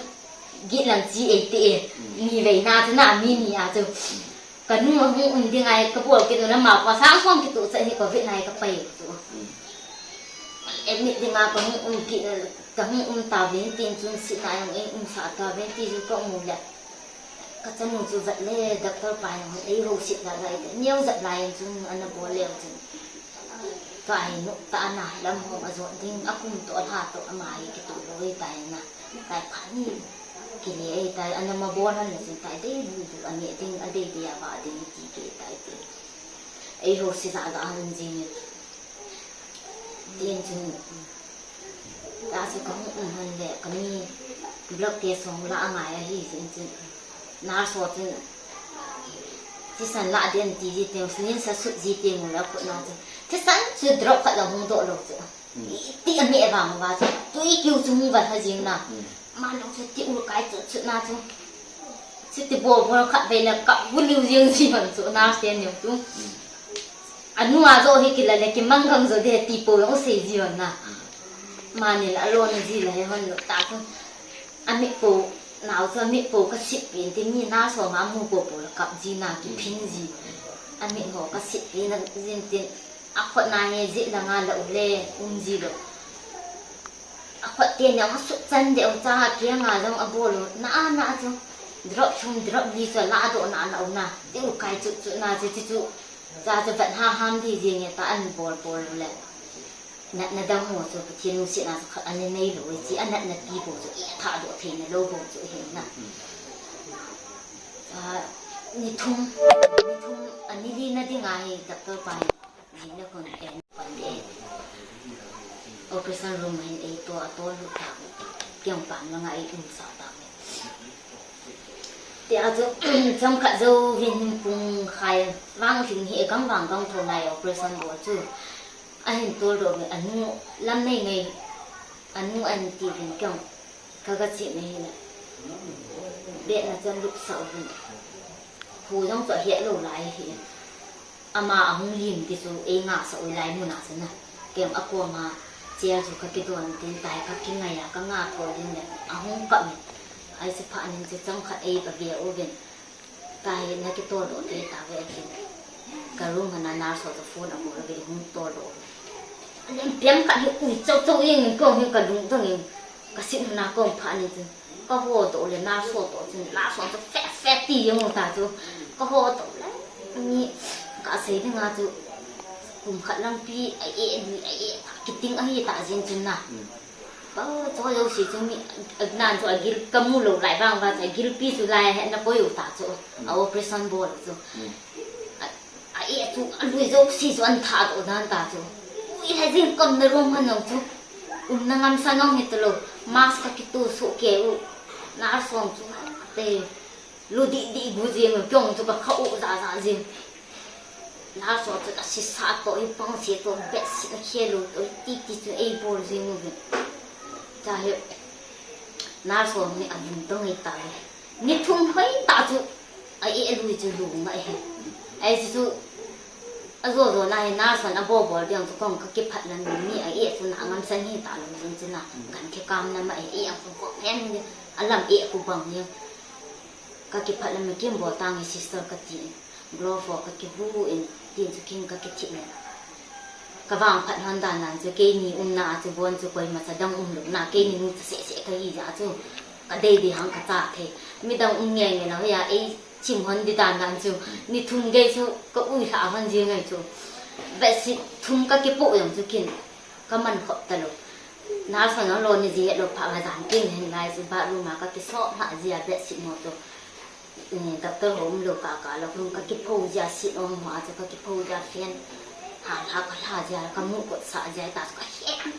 git lang chi ei te e. Ni vei na chu na mi ni a chu. Ka nu a hung um ding ai ka bol kit u le ma pa sang som kit u cha hi Covid na ai ka pai u chu. Admit dinga ka hung um kit u le, ka hung um ta vin tin chun si na yang ei um sa ta vin ti chu ka um u le. Ka chanu chu vat le doctor pa yang ei ho sit la lai te. Neo zat lai chun ana bol le chun. Ka ai nu ta na lam hong a zot ding a kum to la to ama hi ki tu loi ta na. Tai pha ni. Kile ei tai, ana ma bol han le chun tai dei bu bu a ne ding, a dei dei a va ding ti ke tai te. Ei ho si za da han jing. Tin chun. Ta chu ka hung um han le, ka mi blood test hong la a ngai a hi jin chun. Nurse ho chun. Thisan la den ti ji te, nin sa sut ji te mu la khut na chun. Thisan chu drop khat la hung doh lou chu. Ti a me vang va chu. Tui kiu chu hung va tha jing na. Ma nang chu ti u kai chu chu na chu. Chu ti bol bol khat vei la kap bu liu jing si van chu na ten yong chu. A nu a zo hi ki la le ki mang gang zo de ti po yong sei ji van na. Ma ni la lo ni ji la he hon lo ta chu. A mi po nau chu a mi po ka sip pin ti mi na so ma mu po po la kap ji na ki phin ji. A mi ho ka sip pin na jin tin. A khut na he ji la nga la u le um ji lo. A khut te ne a sut chan de u cha ha kia nga jong a bol u na a na chu. Drop thum drop li chu la do na la u na. Ti u kai chu chu na chu chu chu. Cha chu vat ha ham di ji nge ta an bol bol u le. Natna dang ho chu Pathen nu si na chu khat an nei lo u chi a natna ti bo chu i tha do thei na lo bo chu he na. A, ni thum, ni thum, a ni li na ding a hi doctor pa hi. Jing le kon en pan de. Operation room hin ei to a to lu ta. Kiang pam la nga ei um sa ta. Ti a chu, chang khat zo vin pung khai vang hling hi gang vang gang tho nai operation bol chu. A hin tol do ve, a nu lam nei ngai, a nu an ti vin kiang. Ka ka chi mai hi na. Be na chan lup sa u hin. Hu jong chu a hiat lo lai hi. Ama a hung lim ti chu ei nga sa u lai mun a chu na. Kem a kom a chair chu ka kidon tin tai ka kingai a ka nga ko din le. A hung ka mi. Ai chu pha nin chu chang khat ei ka be u vin. Tahi na kitol doh thei tave atin. Ka room hana nurse ho chu phone abol ave hung tol doh. Alem piang khat hi ui chau chau jeng in kong hi ka lungdong in ka sit hana kong pha ni chun. Ka ho doh le nurse ho doh chun nurse ho chu fe fe ti jeng u ta chu. Ka ho doh le ni ka sei dinga chu kum khat lang pi a e ni a e ta kiting ahi ta jeng chun na. Ba, cho jouse chu mi, nan chu agil ka mu lou lai vang va chu agilpi chu lai a hetna koi u ta chu. A operation bol chu. A, a e chu alui jouse chu an tha doh dan ta chu. Ui, he jing kam na rom han jong chu. Um na ngam sa ngam he ta lou. Mask ka kitu su ke u. Nurse ho chu te. Lu di di gu jing, kiong chu ka kha u ja ja jing. Nurse ho chu a sisa to, i pang se to, bedsheet a khelu to, i ti ti chu ei bol jing u ve. Cha he, nurse ho mi a lungdong ei ta ve. Ni thum hoi ta chu, a e lui chu lung a he. Ai chu, a jo jo na he, nurse ho a bol bol diang chu kong ka kiphat na mi, mi a e chu na ngam san hi ta lung jing chu na, kan kikam na ma e, e a chu ko hen ni, a lam e ku bang ni. Ka kiphat le ma kim bol tang e sister ka ti in. Glove ho ka kibu in, tin chu kin ka kithip in. Ka vang phat hon dan dan chu keini umna a chu bon chu koima cha dang um lou na, keini nu cha seh seh ka hi ja chu. Ka dei dei hang ka cha thei. Mi dang um nge nge la hoiya ei Chim hon di dan dan chu, ni thum gei chu ka ui lha hon ji ngai chu. Bedsheet thum ka kipoh jong chu kin, ka man khop ta lo. Nurse hon lo ni ji he lo pha ma jan tin hin ngai chu bathroom a ka kisop lha ji a bedsheet mo chu. Eh, doctor ho um lo ka ka lo room ka kipho ji a sit ong ho a chu ka kipho ji a fan. Ha lha ka lha ji a ka mu kot sa ji a ta chu ka he.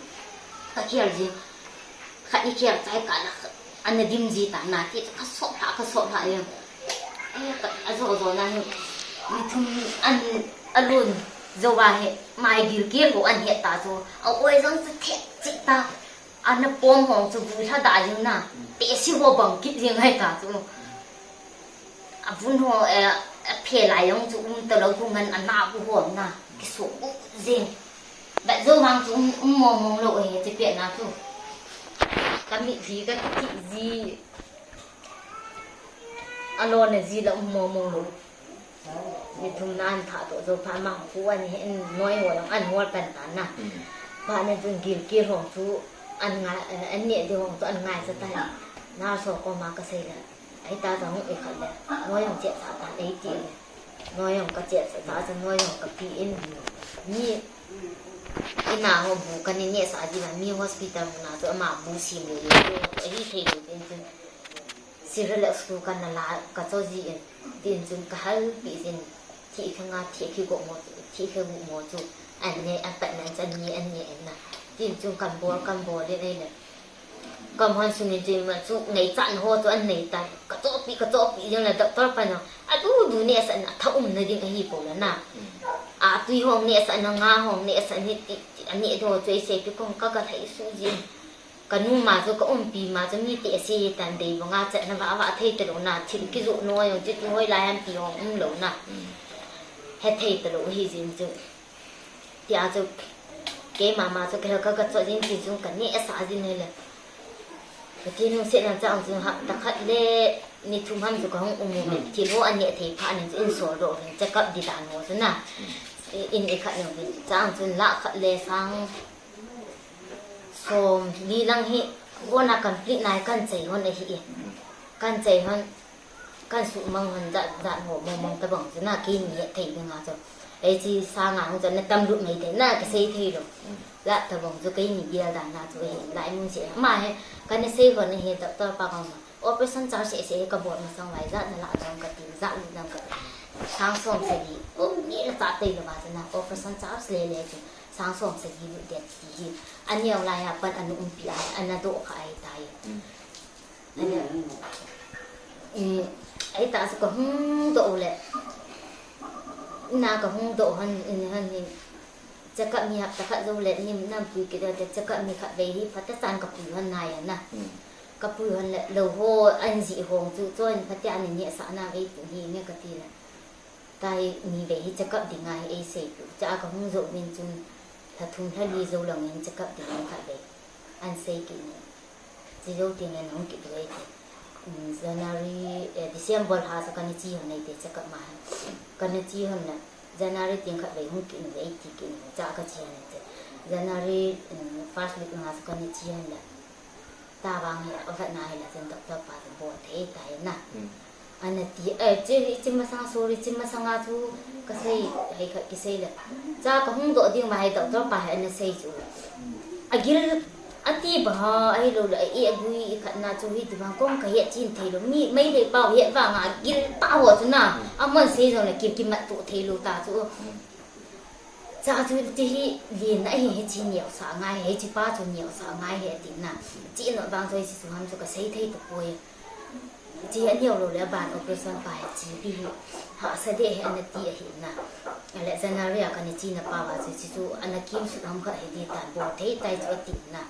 Ka kial ji. Khat ni kial chai ka la, ana dim ji ta na ti chu ka sop lha, ka sop lha jeng. Eh, ka, a jo jo na hi, ni thum an, a lun jo va hi, mai gil kil ho an he ta chu, a oi jong chu thek chik ta, ana pom hong chu bu lha da jeng na, te si ho bang kit jeng hai ta chu. A vun ho, eh, a phe lai jong chu um ta lo, hu ngan a na bu ho na, ki su bu jing. Ba jo mang chu um, um mo mong lo he, chi pia na chu. Ka mi ji ka ti ji. A lo na ji la um mo mong lo. Mi thum na an tha to jo pha ma hu an he, an noi ho jong an hol pan ta na. Hmm. Pa na chun gil kil hong chu an ngai, eh, an ne de hong chu an ngai sa ta. Na so ko ma ka sei la. Ai ta ta hung i khat le, noi jong chep sa ta ei ti le. Noi jong ka chep sa ta, sa noi jong ka pi in. Ni, ina ho bu ka ni ne sa di ba, mi hospital na to ama bu si le le. Ei thei le tin tin. Sirle school ka na la, ka cho ji in. Tin chun ka hal pi sin. Thi kha nga, thi khi go mo, thi kha gu mo chu. An ne, an pat nan chan ni, an ne en na. Tin chun kan bol, kan bol le le. Kam hon sungin chu ima chu ngei chan ho chu an nei tan. Ka chopi, ka chopi jong la doctor pa na. A du du ne sa na tha um na ding ahi po la na. Mm. A tui hong ne sa na nga hong ne sa ni ti, ti, a ne do chu ei sei pi kong ka ka thai su jin. Ka nu ma chu ka umpi ma chu mi te se tan dei banga chat na va va thei te lo na thil ki zu no jong chu tu hoi lai han pi hong um lo na. Mm. He thei te lo hi jin chu. Tia chu, keima ma chu, kei ka, ka chot jin ti chu, ka neh sa jin hile. Pathen lungset na chang chu, hapta khat le ni thum ham chu ka hung um u, thil ho aneh thei phat in chu in sol doh uvin, check up di dan ho chu na. I, in i khat nung uvin, chang chun lakh khat le sang som li lang hi, bona complete nai kan chei hon ahi e. Kan chei hon, kan suhmang hon jat, jat ho mong mong tabang chu na, keini hethei dinga chu. Ei chi sanga hung chu na tam lut mai thei na, ka sei thei lou. Mm. Jat tabang chu keini bial dan na chu hi, lai mun se. Ama he, kana sei hon hi doctor pa kang ma. Operation charge se se ka bol masang lai jat na la dang ka tin, jat lut dang ka. Sang som sagi. O, ni na cha tei lou ba chu na, operation charge le le chu. Sang som sagi lut det ti hi. Ani ang lai ha pan anu umpi a, ana doh kha ahi tai. Mm. Ana, eh, ahi ta chu ka hung doh le. Na ka hung doh hon, in hon hi. Check up mi hapta khat jou le, nim nam pui kit le, check up mi khat vei hi, phatechan ka pui hon nai a na. Hmm. Ka pui hon le, lou ho, an jih hong chu, chon phatea ni ni sa na vei tu hi, nge ka ti le. Tai ni vei hi check up dinga hi ei sei pu. Cha ka hung jou min chun, lha thum lha li jou lang in check up ding khat vei. An sei kit ni. Chi jou tin le hung kit vei ti. Um, January, eh, December lha sa kana chi hon nei te check up ma ha. Kana chi hon la. January tin khat vei hung kit ni vei ti kit ni. Cha ka chi hon nei te. January, um, first week lha sa kana chi hon la. Tabang hi, avat na hi la, chun doctor pa chu bol thei tai na. Hmm. Ana ti, eh, chi, chi masang, sorry, chi masanga chu ka sei, hei khat kisei le. Cha ka hung doh ding ma hi doctor pa hi ana sei chu. Agil, ati ba ha, ahilou le, i agui, i khat na chu hi ti bang kong ka het chin thei lou. Mi, Meitei pau het vang agil ta ho chu na. Hmm. Amon sei jong le kim, kim mat tu thei lou ta chu. Hmm. Cha chu ti hi lin na hi, hi chi neo sa ngai, hi chi pa chu neo sa ngai he ti na. Chi no bang chu hi chi chu ham chu ka sei thei ta poi. Chi a neo lou le ban operation pa hi chi pi hi. Ha sa de he ana ti ahi na. Ale January a kana chi na pa ba chu chi chu ana kim su ham kha he di tan bol thei tai chu ati na.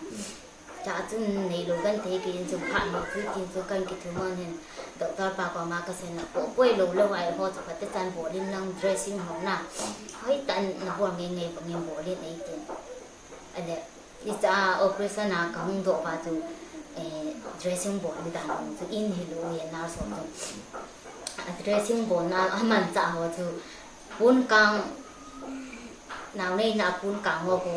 Cha chun neilou kan thei kei in chun phat mo tui tin chu kan kithum on hin. Doctor pa koma ka sei na po poi lou lou ai ho chu phatechan bol in lang dressing ho na. Hoi tan na bol ngei ngei bang in bol in ei tin. Ale, i cha operation a ka hung doh va chu, eh, dressing bol in dan hung chu in hi lou ye na so chu. A dressing bol na a man cha ho chu. Pun kang Nau nei na pun kang ho ko.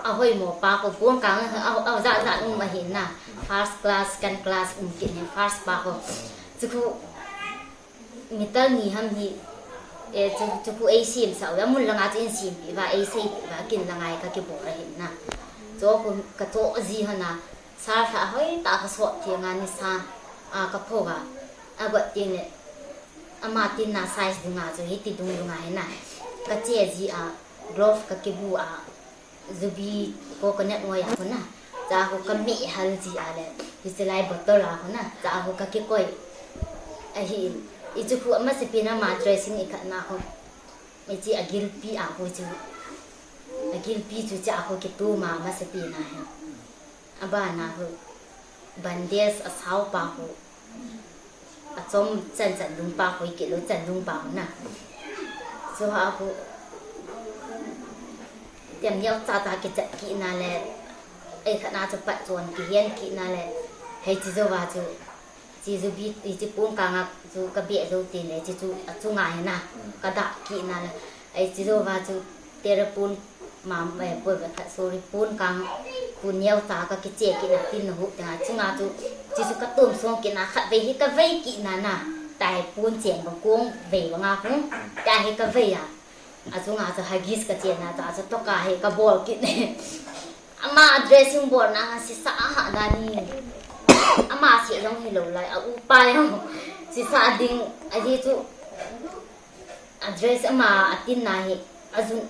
A hoi mo pa ko pun kang a, a, a, za, za um ahi na. First class, second class um kit ni first pa ko. Chu ko. Meter ni ham hi, eh, chu, chu khu ei sem sa uva, mun langa chu in sem pi uva, ei sei pi uva, kin langa hi ka kibol ahin na. Chu khu ka cho ji hana, sa sa hoi ta ka sot theng a ni sa, a ka pho uva, a got tin le, ama tin na size dunga chu hiti dung dunga hi na. Ka che ji a, glove ka kibu a, Zubi coconut oil a khu na, cha khu ka meh hal ji a le, hiche lai bottle a khu na, cha khu ka kikoi. Ahi, hichu khu amasapen a ama dressing ikhat na khu, hiche agilpi a khu chu, agilpi chu cha khu kitu ma amasapen a hi. Abana khu, bandage asao pa khu, achom chan chan dung pa khu, ikit lou chan dung pa khu na. Chu ha khu, tem neo cha cha kichat kit na le, ei khat na chu pat chon kihen kit na le, hei chi jo va chu, chi ju bi, i chi pon kang a chu ka be jo tin le, chi chu achunga hi na, ka dah kit na le, ei chi jo va chu, tere pon, Mam, eh, poi va khat, sorry, pon kang, pon neo cha ka kiche kit na tin na hu te nga, chunga chu, chi chu ka tum song kit na, khat vei hi ka vei kit na na, tai pon chen bang kong vei bang a khu, tai hi ka vei a. Achunga chu Huggies ka che na, cha chu toka hi ka bol kit ne. Ama dressing bol na ha sisa a ha da ni. Ama se jong hi lou lai, a upa jong. Sisa ding, ahi chu. A dress ama a tin na hi, a jun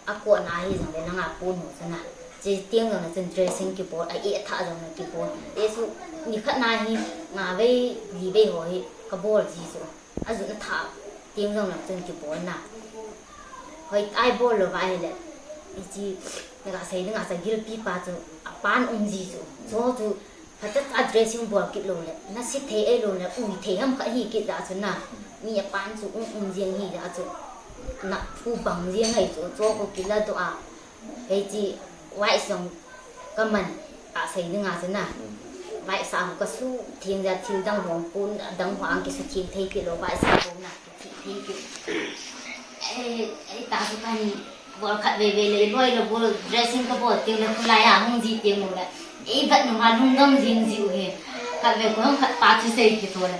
a ko na hi jong le nanga pon ho chu na. Chi tiang jong na chun dressing kibol, a e tha jong na kibol. E su ni khat na hi, nga vei, li vei ho hi, ka bol ji chu. A jun a tha tiang jong na chun kibol na. Hoi ai bol lou va hi le. I chi, na ka sei na nga sa gilpi pa chu, a pan um ji chu. Cho chu, Phatecha dressing bol kit lou le, na se thei ei lou le, ui thei ham kha hi kit da chu na. Mi a pan chu um um jeng hi da chu. Na phu bang jeng hai chu, cho khu kila doh a. Hei chi, vai song ka man a sei ding a chu na. Vai sa ka su theng ja thil dang hong pun, dang hong ki su theng thei kit lou, vai sa hong na. Ei, ei, ta chu ka ni bol khat vei vei le, loi le bol, dressing ka bol teng le, khulai a hung ji teng u le. Ei, vat nung a lungdong jing ji u hi. Khat vei ko hung khat pa chu sei kit u le.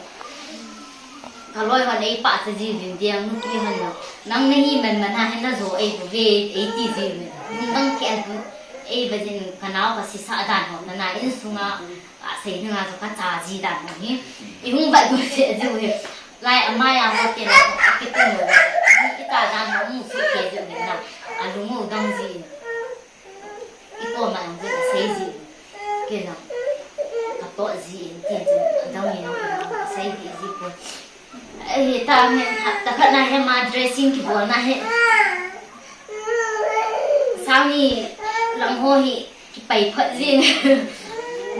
Ka loi hon ei pa chu ji vin tiang nu pi hon lo. Nang na hi man man ha hin na jo ei ko ve, ei ti ji u le. Lungdong ki an pu. Ei, va jin ka nao ka sisa dan hon na na insunga. Ka sei ding a chu ka cha ji dan ho hi. I hung vat du se ji u hi. Lai a mai a ho te na, a kitu mo. I ta dan ho mu su ke ji u hi na. A lu mu dang ji. I ko ma ang ji a sei ji. Ke na. Ka to ji in ti ji dang in a sei ji ji ko. Ei, ta me, ta khat na hi ama dressing kibol na hi. Sang ni lang ho hi kipai phot jing.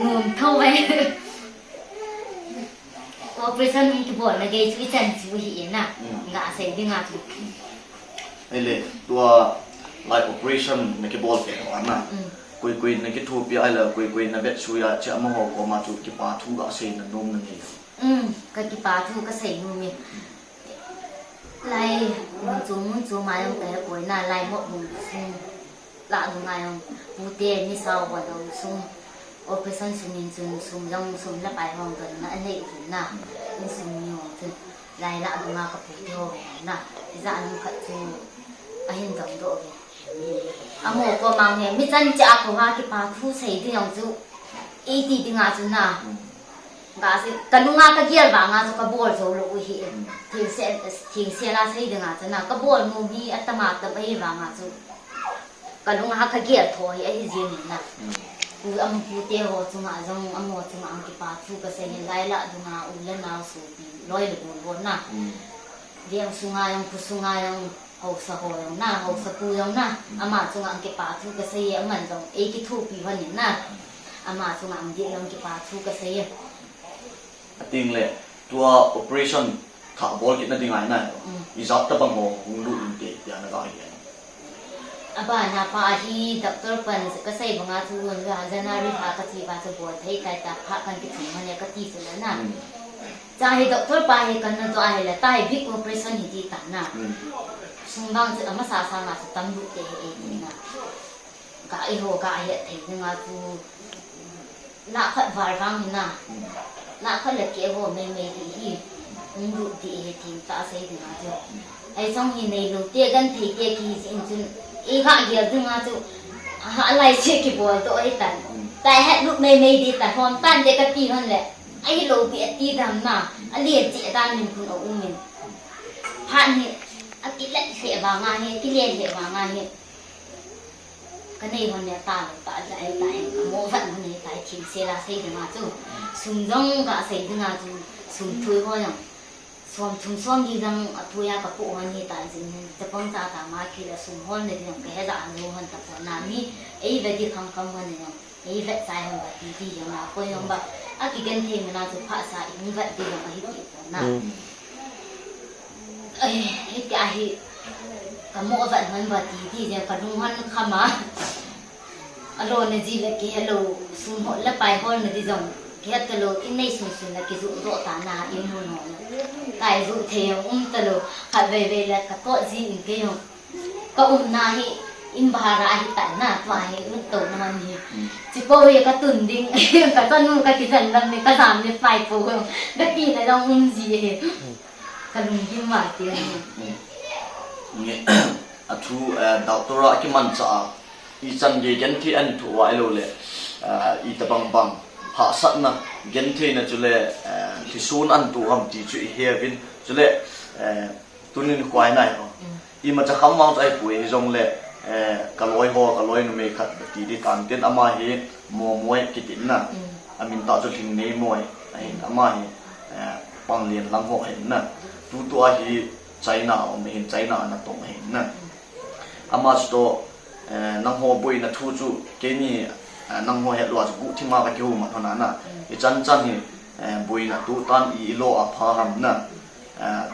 Nom tho ve. Operation hung kibol na gei chu i chan chu hi na. Mm. Nga sei ding a chu. Ei le, tua lai operation na kibol pe na. Mm. Koi koi na kithopi a le, koi koi na vet sui a, che amaho koma chu kipa thu ga sei na nom na nei. Um, ka kipa thu ka sei nom e. Lai, mun chom, mun chom a jong ka he poi na, lai mo mun sung. La nung a jong, pute ni sao va dong sung. Operation sung in chun sum jong sum la pai hong don na, anei u na. In sum ni hong chun. Lai la nung a ka pute ho na. Ija nung khat chu, ahin dong doh ve. Amo ko mang he, mi chan cha ko ha kipa thu sei ding jong chu. Ei ti ding a chu na. Ka sei, ka nung a ka gel vang a chu ka bol jou lou u hi. Thil se, thil se la sei ding a chu na. Ka bol nom hi atama tam ahi vang a chu. Ka nung a ka gel tho hi ahi jing na. Pu am pute ho chunga jong, amo chunga ang kipa thu ka sei hi lai la dung a u le nao sopi. Loi le bol bol na. Veng sunga jong, khu sunga jong. Haosa ho jong na, haosa pu jong na, ama chunga ang kipa thu ka sei e, aman jong ei kithopi hon in na, ama chunga ang dih jong kipa thu ka sei e. Ating le, tua operation kha bol kit na ding ahi na, mm, ijat tabang ho hung lut inte, tia na ga hi. Abana pa hi doctor pan ka sei banga chu, January ha ka chi ba chu bol thei tai ta, pha kan kithum hon e ka ti chu le na. Mm. Cha hi doctor pa hi kan na to ahi le, ta hi big operation hi ti ta na. Hmm. Sum bang chu amasa sa nga chu tam lut te hi e ti na. Ka i ho ka hi thei ni nga chu la khat var vang hi na. Hmm. La khat le ke ho mei mei ti hi. Hung lut ding ahi thim tah sei dinga chu. Ei chang hi neilou te genthei te kihi jeh in chun. Ei ga gel dinga chu. Aha lai se kibol to ahi tan. Tai het lut mei mei di ta hom tan de kati hon le. Ahilou pi ati dam na. Alen che dan min kun a um in. Phat hi. Akilet lheh vang ahi. Kilen lheh vang ahi. Ka nei hon le ta lo ta ja ei ta ei ka mo vat hon ei ta ei thim se la sei dinga chu. Sum jong ka sei dinga chu. Sum thui ho jong. Som thum som li jong a thui a ka pu hon hi ta jin hin. Chapang cha ta ma ki la sum hol ne jong ka he ja an lo hon ta pon na mi. Ei ve di kham kham hon ne jong. Ei vet chai hon ba ti ti jong na ko jong ba. A kigenthei mana chu pha sa i hung vet di jong ahi ti pon na. Ai, hiti ahi, ka mo vat hon ba ti ti jeng ka lung hon kham a. Alo na ji le kihe lou, sum hol le pai hol na di jong. Kihe ta lou, in nei sum sum le kijoh doh ta na, in mun hol le. Kai joh thei jong um ta lou, khat vei vei le ka toh ji in kei jong. Ka um na hi, in bahara ahi ta na, tua hi, ut to na hon hi. Chi po hi ka tun ding, ka tun ka kijan lam ni, ka jam ni pai po jong. Ka ti na jong um ji hi. Ka lunggim val tia hi. Nge, a thu, eh, doctor a kimancha a, i chan gei genthei an thu a ilo le, eh, i tabang bang hahsatna, gentheina chule, eh, thisun an thu ham ti chu i he uvin, chule, eh, tunin khuai nai ho. Imacha kham vang chu ahi poi hi jong le, eh, ka loi ho, ka loi numei khat ti di tan tin ama hi Momoi kitin na. A min tah chu Lhingneimoi ahin ama hi, eh, Panglian lang ho ahin na. Tutua hi China a um ahin, China a natong ahin na. Ama chu toh, eh, nangho boina thu chu keini, eh, nangho het lou a chu guhthim a ka kihou mat hon a na. I chan chan hi, eh, boina tutan i, i lo a pha ham na. Eh,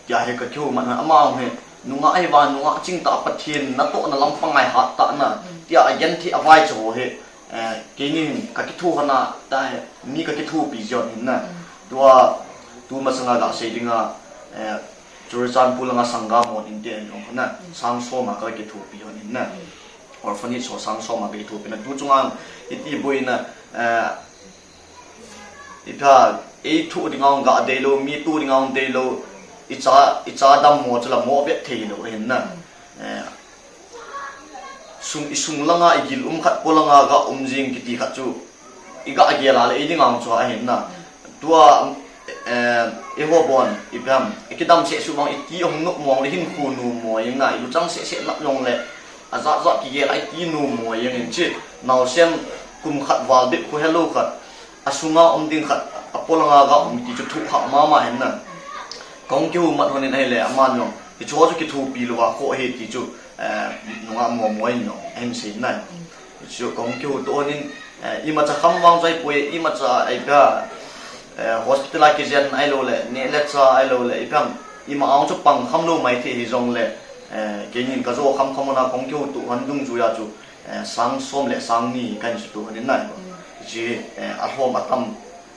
tia hi ka kihou mat hon a. Ama hi nungah ahi vang nungah ching tah Pathen natohna lampang a hat tah na. Tia a genthei a vaicha ho hi. Eh, keini hin ka kithopi hon a, ta hi, mi ka kithopi jeh hin na. Tua, tu masanga ga sei dinga, eh, Churachandpur langa Sangam hon in te jong na. Sang som a ka kithopi hon in na. Orphanage ho sang som a ka kithopi na. Tu chunga, iti boina, eh, ipha, ei thoh dinga ga deilou, mi thoh dinga deilou, i cha, i cha dammo chu la mo vet thei lou hin na. Eh, Sung, i sung langa, i gil um khat po langa ga um jing kiti khat chu. I ga gel a le, i dinga chu ahin na. Tua, eh, i ho bon, i pem, i kidam seh suh vang, i ti hung nuh mong le hin khu nu mo jeng na, i luchang seh seh nap jong le, a jat jat kigel a i ti nu mo jeng in chi, naosen kum khat val bep khu helou khat. A sunga um ding khat, a polanga ga um ti chu thuh kha mama hin na. Kong kihou mat hon in ahile, aman jong, hichu chu kithopi lou a kho hi ti chu, eh, nunga Momoi in jong, ahin sei na. Hichu kong kihou to hon in, eh, imacha kham vang chu ahi poi, imacha ahi pia, eh, hospital a kijen ahilou le, neh le chah ahilou le, i pia, ima ang chu pang kham lou mai thei hi jong le, eh, keinin ka jo kham kham hon a kong kihou to hon dungjuia chu, eh, sang som le sang ni kan sutu hon in na. Chi, eh, a lhom a tam,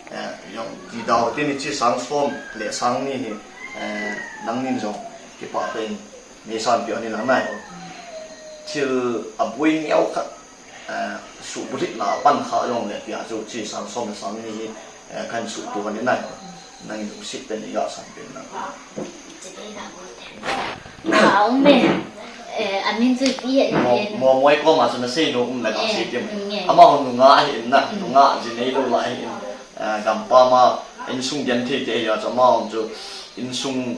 eh, jong ti dau tin chi sang som le sang ni hi, eh, nangnin jong kipah tah in nei sanpeh hon in lang na. Thil a boi neo khat, eh, suhbulhit na pan kha jong le tia chu chi sang som le sang ni hi, eh, kan sutu hon in na. Nangin lungset tah in i ga sanpeh in lang. Ka um e. Eh, amin chu ipi ahi. Mo, Momoi koma chu na sei nom um le ka sei tim. Amahon nungah ahin na, nungah ji neilou lah ahin. Eh, gampam a insung genthei te ahi a chu amahon chu insung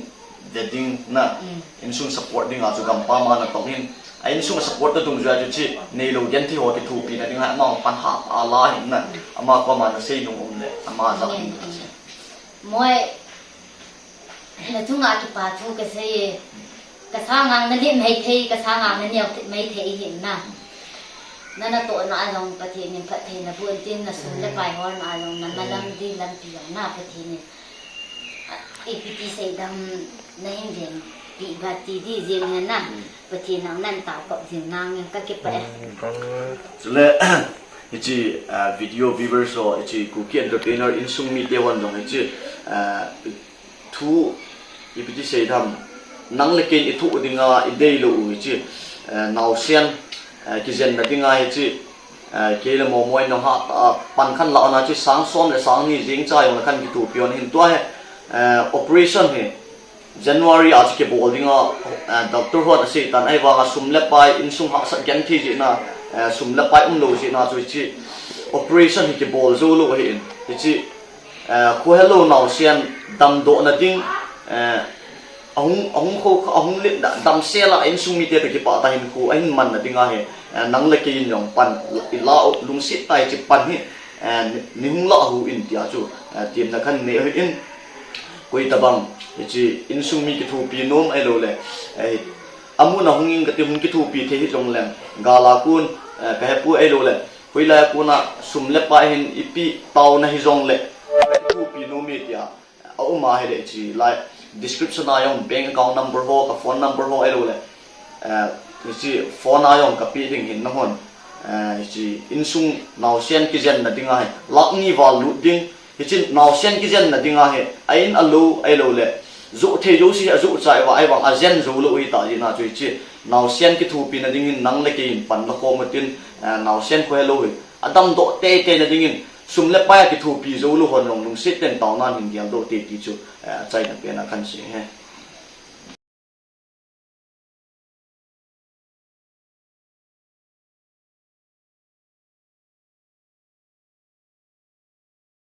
ve ding na, insung support ding a chu gampam a natong hin. A insung support na dungjuia chu chi neilou genthei ho kithopi na ding a amahon pan ha a la hin na. Ama koma na sei nom um le, ama jat hin na sei. Moi, na chunga kipa thu ka sei e. Ka sangang na lim hei thei, ka sangang na neo thei, mai thei hin na. Na natohna a jong Pathen in phattheina boh in tin na sum le pai holna a jong na malam ding lampi jong na Pathen in. Ipi ti sei dam na hin ven pi ba ti di jeng na na. Pathen nang nan tao kop jing nang ka kipah e. Chule, hichi, ah, video viewers ho, hichi Kuki Entertainer insung mite hon jong hichi, ah, thu, ipi ti sei dam, nang le ken i thoh dinga i deilou u hichi, ah, naosen, ah, kijenna dinga hichi, ah, kei le Momoi nong ha, ah, pan khan la ona chi sang som le sang ni jing cha jong le khan kithopi hon hin tua hi, Eh, operation hi January a chu kibol dinga, eh, doctor hon asei tan, ahivanga sum le pai insung hahsat genthei jeh in, eh, sum le pai umlou jeh in chu hiche operation hi kibol jou lou ahin. Hiche, eh, khohelou naosen damdohna ding, eh, ahung, ahung kho, ahung let da, damsel a insung mite toh kipah tah in kho ahin manna dinga hi, eh, nang le kei in jong pan, i la u, lungset tah a hiche pan hi, eh, nei hung lah u hite tia chu, eh, temna kahin nei ahin. Koi tabang, hiche insung mi kithopi nom ahilouleh, eh, amun a hung in kati hung kithopi thei hijongleng, gal a kon, eh, kahepoi ahilouleh, hoilai a kon a sum le pai hin ipi taona hijongleh, kithopi nom e tia aum ahileh hiche lai description a jong bank account number ho, ka phone number ho ahilouleh, eh, hiche phone a jong kapeh ding ahin nahon, eh, hiche insung naosen kijenna dinga hi lakh ni val lut ding, hiche naosen kijenna dinga hi a in a lou ahilouleh, joh thei jouse hi ajoh chai uva, ahivang ajen jou lou ahitah jeh in chu hiche naosen kithopina dingin nang le kei in pan la khom utin, eh, naosen khohelou hi adamdoh teitei na dingin sum le pai a kithopi jou lou hon jong lungset tah in taona in hin geldoh te ti chu, eh, achaina pen a kahin sei e.